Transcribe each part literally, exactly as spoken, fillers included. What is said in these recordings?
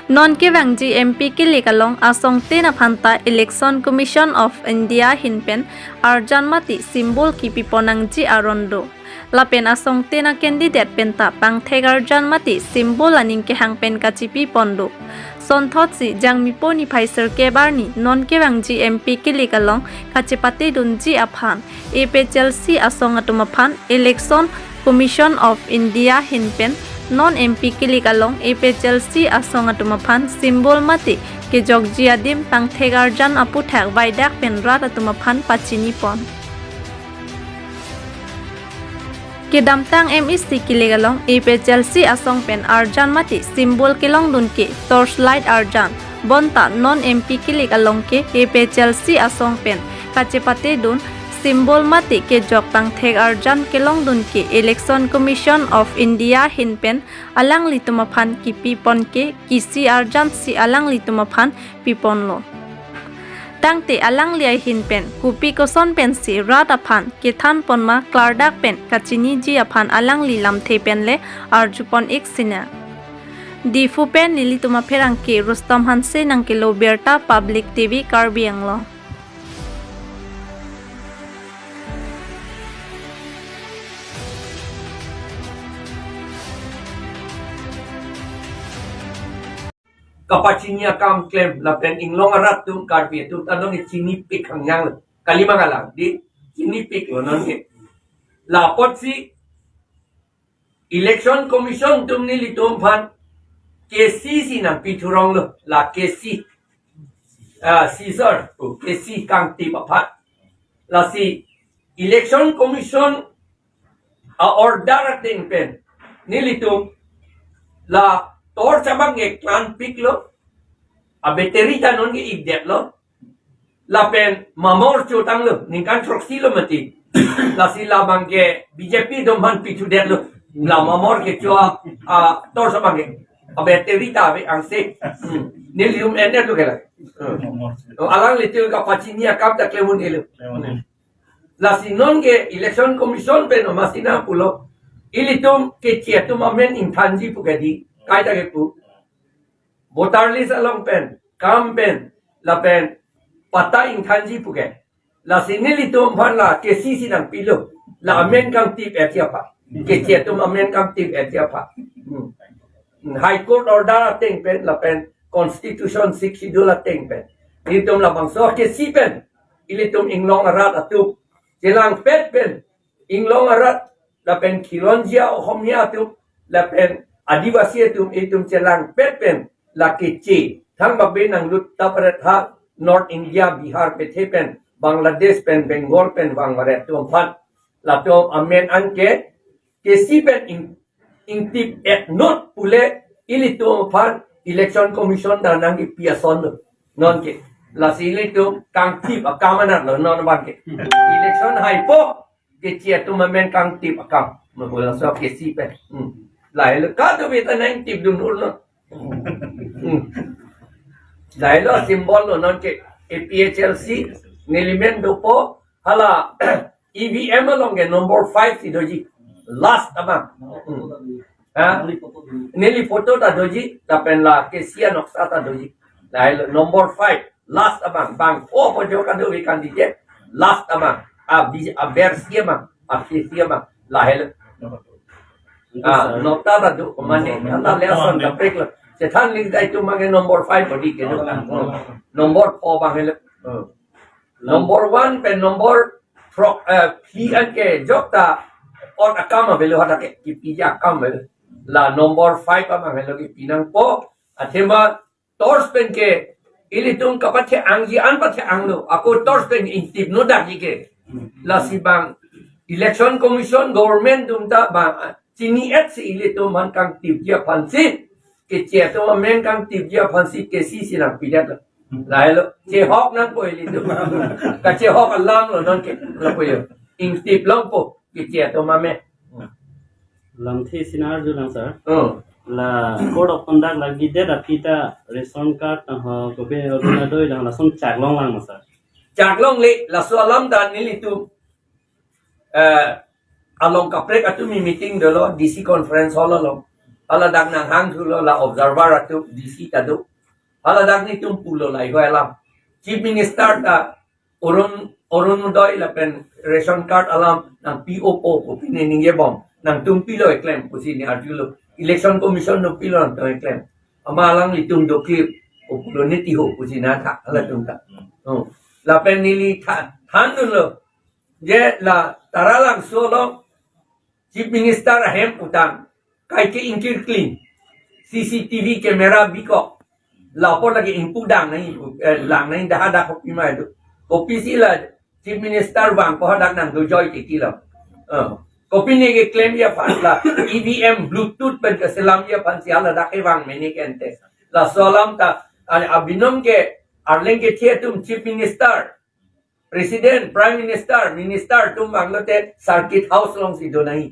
Non kevangji M P kilik along asong tin aphan ta Election Commission of India ahin pen arjan mate symbol kipipon nangji aron do. Lapen asong tin a candidate pen ta pangthek arjan mate symbol aning kehang pen kachipipon do. Sonthotsi Jangmipo niphai sirkep arni non kevangji M P kilik along kachepatedunji aphan A P H L C asong atum aphan Election Commission of India ahin pen non M P kilik along A P H L C asong atum aphan symbol mate kejokji adim pangthek arjan aputhak vaidak pen rat atum aphan pachinipon. Kedamtang M E C kilik along A P H L C asong pen arjan mate symbol kelongdun ke torchlight arjan. Bonta non M P kilik along ke A P H L C asong pen kachepatedun symbol mate kejok pangthek arjan kelongdun ke Election Commission of India ahin pen alanglitum aphan kipipon ke kisi arjan si alanglitum aphan piponlo. Tangte alangli ahin pen kopi koson pensi rat aphan kethanpon ma klardak pen kachiniji aphan alangli lamthe pen le arjupon ik sinang. Diphu pen nelitum apherangke Rustom Hanse nangkelo birta Public T V Karbi Anglong. Kapachini akam klem lapen inglong arat atum Karbi atum ta nonke chinipik hangyang lo. Kali ma kalang, di chinipiklo nonke. La apotsi Election Commission atum nelitum aphan kesi si nangpithuronglo, la kesi. Ah, si sir, oh, kesi kangtip aphan. Lasi Election Commission a-order ateng pen nelitum la torch abang ke klanpiklo, a-battery ta nonke ikdetlo. Lapen mamor chotanglo, ningkan throksi lo mati. Lasi labang ke B J P atum aphan pithudetlo. La mamor kecho a, a torch abang ke, a-battery ta ave angse. Hmm. Nelitum endet lo ke la. Hmm. Oh, alanglitum kapachini akam ta klem un-elo. Lasi nonke Election Commission pen o masina pulo, ilitum keche atum amen ingthanji pu ke di, kaita kepu. Voter list along pen, kam pen, lapen patta ingthanji pu ke. Lasi nelitum aphan la kesi si nangpilo, la amen kangtip-etji aphan, keche atum amen kangtip-etji aphan. Hmm. High Court order ateng pen, lapen Constitution Sixth Schedule ateng pen, nelitum labangso kesi pen ilitum inglong arat atum chelangpet pen, inglong arat lapen khilonjia Ohomia atum lapen Adivasi atum, itum chelangpet pen la keche thang babe nanglut tap ret ha North India, Bihar pethe pen, Bangladesh pen, Bengal pen vangvaret atum aphan, latum amen anke kesi pen ing, ingtip-et not pule ilitum aphan Election Commission ta nangkipi asonlo. Nonke lasi ilitum kangtip akam anatlo non abang ke. Election haipo, keche atum amen kangtip akam. Mabula so kesi pen. Hmm. Lahelo kadokave ta nangtipdun urlo. Hmm. Lahelo symbol lo nonke, A P H L C nelimen dopo, hala E V M along ke number five si doji. Last abang. Hmm. Ha? Neli photo ta doji, lapen la kesi anoksa ta doji. Lahelo number five, last abang. Bang pho pho jo kadokave candidate, last abang. A bi, aber si abang, a kesi abang. Lahelo. Ah, nokta ta do, mane, anta le ason kaprek lo. Chethan ling ta itum abang ke number five odi ke do. Number pho abang helo. Hmm. Number one pen number throk, eh, phi anke jokta ot akam avelo, hadak ke kipiji akam avelo. La number five abang helo kipi nangpo, athema torch pen ke ilitum kapathe-angji an pathe-anglo, ako torch pen ingtip nodakji ke. Lasi bang Election Commission, government atum ta bang chini-et si ilitum aphan kangtipji aphansi, keche atum amen kangtipji aphansi kesi si nangpidetlo. Lahelo, chehok nangpo ilitum. Kachehok alam lo nonke, lapu yo. Ingtip longpo keche atum amen. Lamthe si nang-arjulang, sir. Oh. La code of conduct lagi det aphi ta ration card, ah, kopi Orunodoi lang lason chaklonglang ma, sir? Chaklongle, laso alam ta nelitum, eh, along kaprek atum meeting dolo, D C conference hall along. Hala dak nanghang thulo la observer atum D C ta do. Hala dak netum pulo lahei alam. Chief Minister ta Arun, Orunodoi lapen ration card alam nangpi-opo pu pine ningjebom. Nangtum pilo eklem pusi ne arjulo. Election Commission no pilo nangtum eklem. Amat alanglitum do clip o pulo ne tiho pusi na tha halatum ta. Oh. Lapen neli tha, thandunlo. Je la Taralangso along Chief Minister ahem utang kaike ingkir kling, C C T V camera bikok. Lapu lake ingpu dang nai, eh, lang nai dah ada kopi mai do. Kopisi la Chief Minister vang ko hadak nangdojoi titi lo. Eh, kopi ne keklem aphan la E V M Bluetooth pen keselam aphansi hala dak kevang mene kente. Laso alam ta, ah, abinong ke arleng kethe atum Chief Minister, President, Prime Minister, Minister atum vanglote Circuit House alongsi do nai.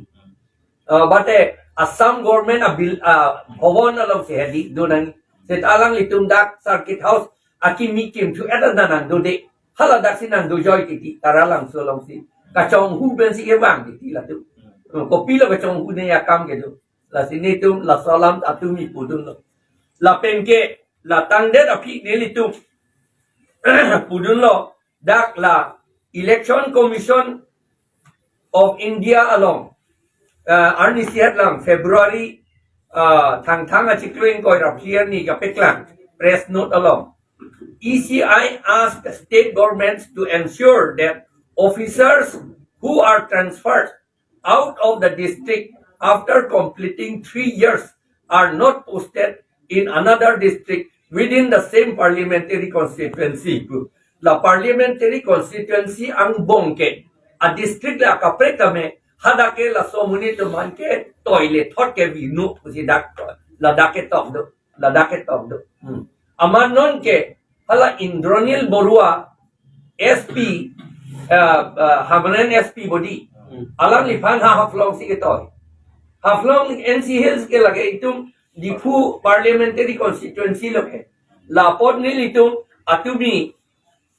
Uh, bate Assam Government abil, uh, Bhavan alongsi hedi do nai. Seta alanglitum dak Circuit House akimi kimthu eta nangdode. Hala daksi nangdojoi titi Taralangso alongsi. Kachonghu pensi kevang titi latum. Uh, kopilo kachonghu ne akam kedo. Lasi netum laso alam atum mi pudunlo. Lapen ke la tangdet aphi nelitum pudunlo, dak la Election Commission of India along, uh, arnisi het lang February, uh, Thangthang achiklo ingkoi ra phli arni kapeklang press note along, E C I asked state governments to ensure that officers who are transferred out of the district after completing three years are not posted in another district within the same parliamentary constituency. La parliamentary constituency angbong ke a district la kaprek tame hadak ke laso amonit atum aphan ke toilet thot kevinu pusi dak, ladak ketok do, ladak ketok do. Hmm. Amat non ke hala Indranil Barua, S P, uh, uh, Hamren S P body. Hmm. Alangliphan ha Haflongsi ketoi. Haflong N C Hills ke lake itum Diphu Parliamentary Constituency lo ke. Lapot nelitum atumi,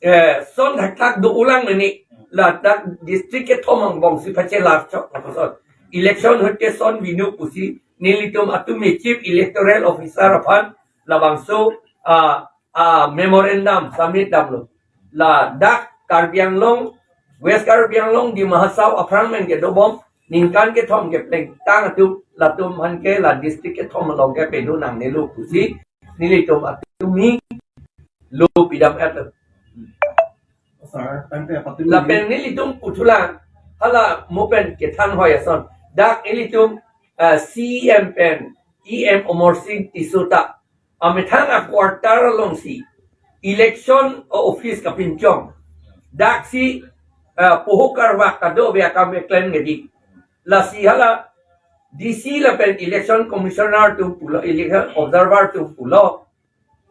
eh, son thakthak do ulang mene, ladak district kethom angbongsi pachelar chok lapuson. Election ahut ke son vinu pusi nelitum atumi Chief Electoral Officer aphan labangso, ah, ah, memorandum submit damlo. Ladak Karbi Anglong, West Karbi Anglong, Dima Hasao aphrang pen kedobom ningkan kethom kepleng tang atum, latum aphan ke la district kethom along ke pedo nangnelo pusi nelitum atumi lo pidam-et. Sir, tangte apatumi. Lapen nelitum puthulang hala mo pen kethan hoi ason. Dak ilitum, eh, C E M pen E M Amarsing Tisso ta amethang a quarter alongsi election office kapinchong. Daksi, eh, poho karvak kadokave akam keklem kedi. Lasi hala D C lapen election commissioner atum pulo, election observer atum pulo,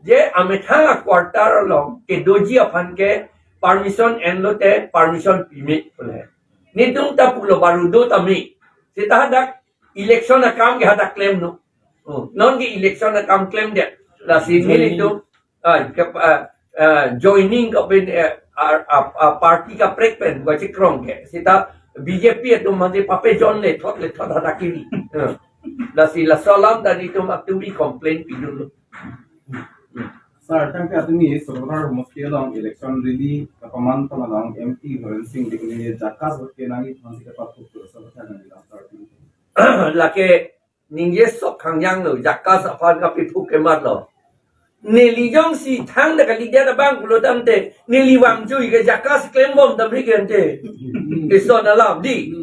je amethang a quarter along kedoji aphan ke permission enlote permission pime pule. Netum ta pulo baru do tame. Seta hadak election akam ke hadak klemnon. Oh, non ke election akam klemdet. Lasi nelitum, ah, ke, ah, ah, joining ke pen, eh, ah, ah, ah, party kaprek pen, bukan cekrong ke. Seta B J P atum mandi pape John le thot le thot hadak kiri. Eh. Lasi laso alam ta netum atumi complain pidunlo. Sir, tangte atumi Sorovar Mosti along election rally kapaman tong along M P Horen Sing Bey ne JACAS vote ke nangji aphansi kapathuk tu, sir, tangte nangji lam, sir. Lake ningje sok khangjang lo, JACAS aphan kapathuk kematlo. Neli jongsi thangta kalidet abang pulo tangte, neli vangjui ke JACAS klembom tame kente. Ison alam di.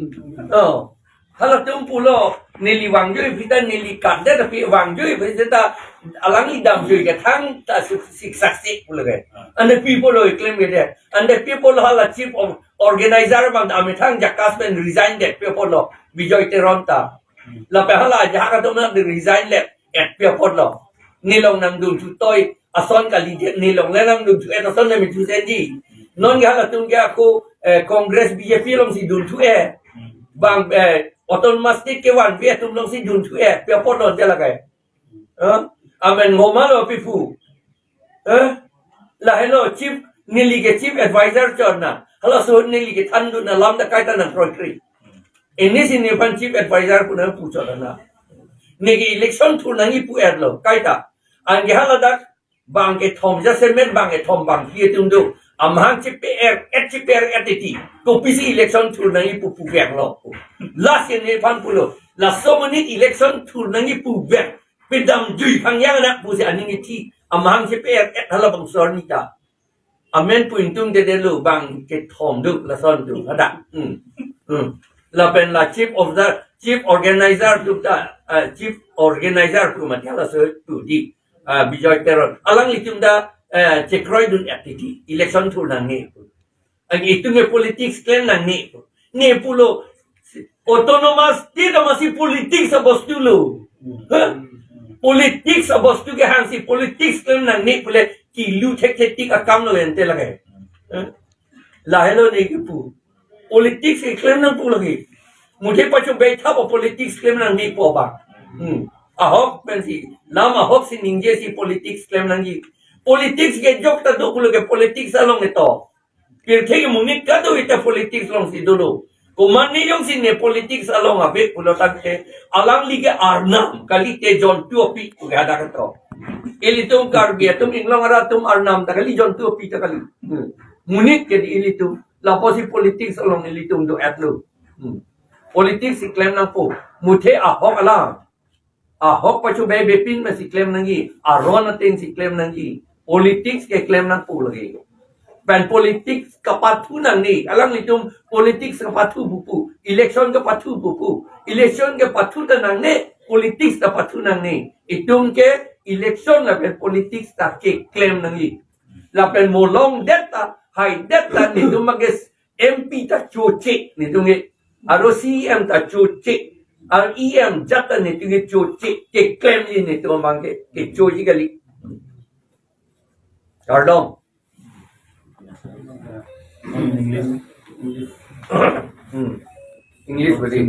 Oh. Halatum pulo, neli vangjui aphi ta neli katdet aphi vangjui aphi seta alangli damjui ke thangta suk-, siksaksik pulo ke. Ante pi apotlo eklem kedet. Ante pi apotlo hala chief of organizer abang amethang JACAS pen resign det pi apotlo Bijoy Teron ta. Lapen hala ajahak atum ta resign le et pi apotlo. Nelong nangdunthu toi ason kalidet, nelong le nangdunthu et ason le mithu senji. Non ke halatum ke ako, eh, Congress B J P alongsi dunthu e. Bang, eh, autonomous state kevanve atum alongsi dunthu e. Pi apotlo ante lake. Eh? Amen ngomalo pipu. Eh? Lahelo chief, neli ke chief advisor chot na. Halaso neli kethandun alam ta kaita nangkroikre. Ini si nephan chief advisor pu nangpu chot na. Neke election thur nangji pu-etlo. Kaita. Anke haladak bang kethom jasemet bang kethom bangphli atum do. Amahang chepe-er-et chepe-er-et titi. Kopisi election thur nangji pu puveklo. Lasi nephan pulo. Laso amonit election thur nangji puvek. Pedamjui phangjang anak pusi aning ithi. Amahang chepe-er-et halabangso arni ta. Amen pu ingtungdedetlo bang kethom do lason do. Ada. Hmm. Hmm. Lapen la chief of the, chief organizer do ta, eh, chief organizer pu mati laso do di. Ah, Bijoy Teron. Alanglitum ta, eh, chekroidun-et titi. Election thur nangne. Anke itum ke politics klem nangne. Ne pulo autonomous state amatsi politics abostu lo. Ha? Politics abostu kehangsi politics klem nangne pule kilu thekthetik akam lo ente lake. Ha? Lahelo ne kipu. Politics ke klem nangpo lake. Muthe pacho bethap a politics klem nangne pu abang. Hmm. Ahok pensi. Lam ahok si ningjesi politics klem nangji. Politics ke jok ta do pulo ke politics along eto. Pirthe ke monit kadokave ta politics alongsi dolo. Komatne jongsi ne politics along ave pulo tangte alangli ke arnam kalite jontu api pu ke hadak eto. Ilitum Karbi atum Inglong arat atum arnam ta kali jontu api ta kali. Hmm. Monit ke di ilitum. Lapusi politics along ilitum do-etlo. Hmm. Politics si klem nangpo. Muthe ahok alam. Ahok pacho bebepin masi klem nangji, aron atengsi klem nangji, politics ke klem nangpo lake. Pen politics kapathu nangne, alanglitum politics kapathu pupo, election kapathu pupo, election kapathu ta nangne, politics kapathu nangne. Itum ke election lapen politics ta keklem nangji. Lapen molongdet ta, haidet ta, netum abang ke M P ta choche, netum ke. Aro C E M ta choche. Aro E M jat ta netum ke choche. Keklemji netum abang ke. Kechoji kali. Kardom. Hmm. English beri.